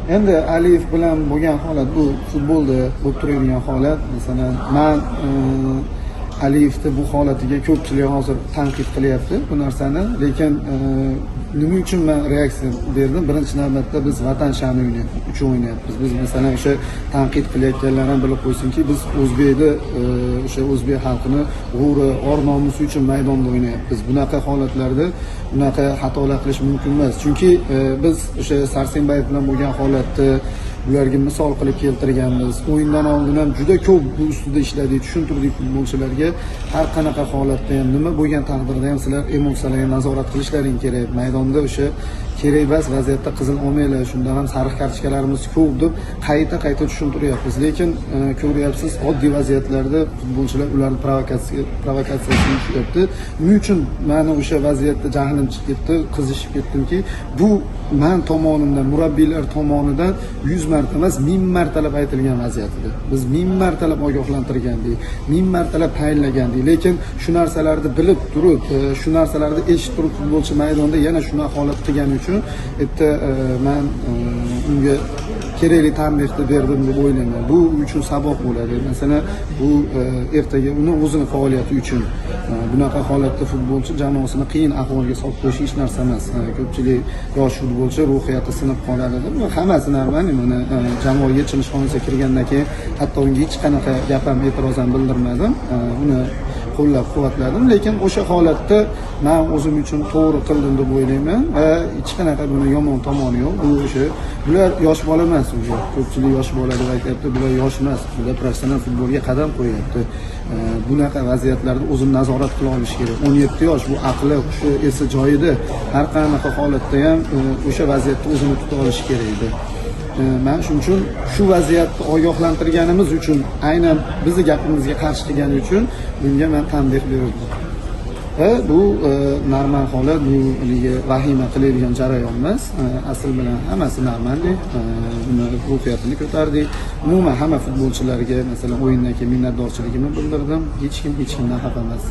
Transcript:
Endi Aliyev bilan bo'lgan holat, bu futbolda bo'lib turadigan holat. Masalan, man Aliyevni bu holatiga ko'pchilik hozir tanqid qilyapti bu narsani, lekin nima uchun man reaksiya berdim? Birinchi navbatda biz vatan sha'ni uchun o'ynayapmiz. Biz, masalan, o'sha tanqid qilayotganlar ham bilib qo'ysinki, biz o'zbekni, o'sha o'zbek xalqini g'ururi, or nomusi uchun maydonda o'ynayapmiz. Bunaqa holatlarda bunaqa xatolar qilish mumkin emas, chunki biz o'sha Sarsenbayev bilan bo'lgan holatni bularga misol qilib keltirganmiz. O'yindan oldin ham juda ko'p bu ustida ishladik, tushuntirdik futbolchilarga: har qanaqa holatda ham, nima bo'lgan taqdirda ham sizlar emotsiyalarga nazorat qilishlaring kerak, maydonda o'sha kerak emas vaziyatda qizil olmanglar, shundan ham sariq kartochkalarimiz ko'p, deb qayta qayta tushuntiryapmiz. Lekin ko'ryapsiz, oddiy vaziyatlarda futbolchilar ularni provokatsiyasiga tushyapti. Nima uchun mani o'sha vaziyatda jahlim chiqib ketdi, qizishib ketdimki, bu man tomonimdan, murabbiylar tomonidan 100 marta emas, 1000 martalab aytilgan vaziyat edi. Biz 1000 martalab ogohlantirgandik, 1000 martalab tayinlagandik, lekin shu narsalarni bilib turib, shu narsalarni eshitib turib futbolchi maydonda yana shunaqa holat qilgani uchun erta man unga kerakli tanbehni berdim deb o'ylayman. Bu uchun saboq bo'ladi. Masalan, bu ertaga uni o'zini faoliyati uchun. Bunaqa holatda futbolchi jamoasini qiyin ahvolga solib qo'yish hech narsa emas. Ko'pchilik yosh futbolchi ruhiyati sinib qoladi deb, hammasi нормально. Mana, jamoaga Chingiz kirgandan keyin hatto unga hech qanaqa gap ham, e'tiroz ham bildirmadim, uni qo'llab quvvatladim. Lekin o'sha holatda man o'zim uchun to'g'ri qildim deb o'ylayman va hech qanaqa buni yomon tomoni yo'q. Bu o'sha, bular yosh bola emas уже, ko'pchilik yosh bola deb aytyapti, bular yosh emas, bular professional futbolga qadam qo'yyapti. Bunaqa vaziyatlarda o'zini nazorat qila olishi kerak. 17 yosh, bu aqli, hushi, esi joyida, har qanaqa holatda ham o'sha vaziyatda o'zini tuta olishi kerak edi. Man shuning uchun shu vaziyatni ogohlantirganimiz uchun, aynan bizni gapimizga qarshi qilgani uchun bunga man tanbeh berdim. Va bu normal holat, bu haligi vahima qiladigan jarayon emas. Asl bilan hammasi нормальный. Uni ruhiyatini ko'tardik. Umuman hamma futbolchilarga, masalan, o'yindan keyin minnatdorchiligimni bildirdim. Hech kim hech kimdan xafa emas.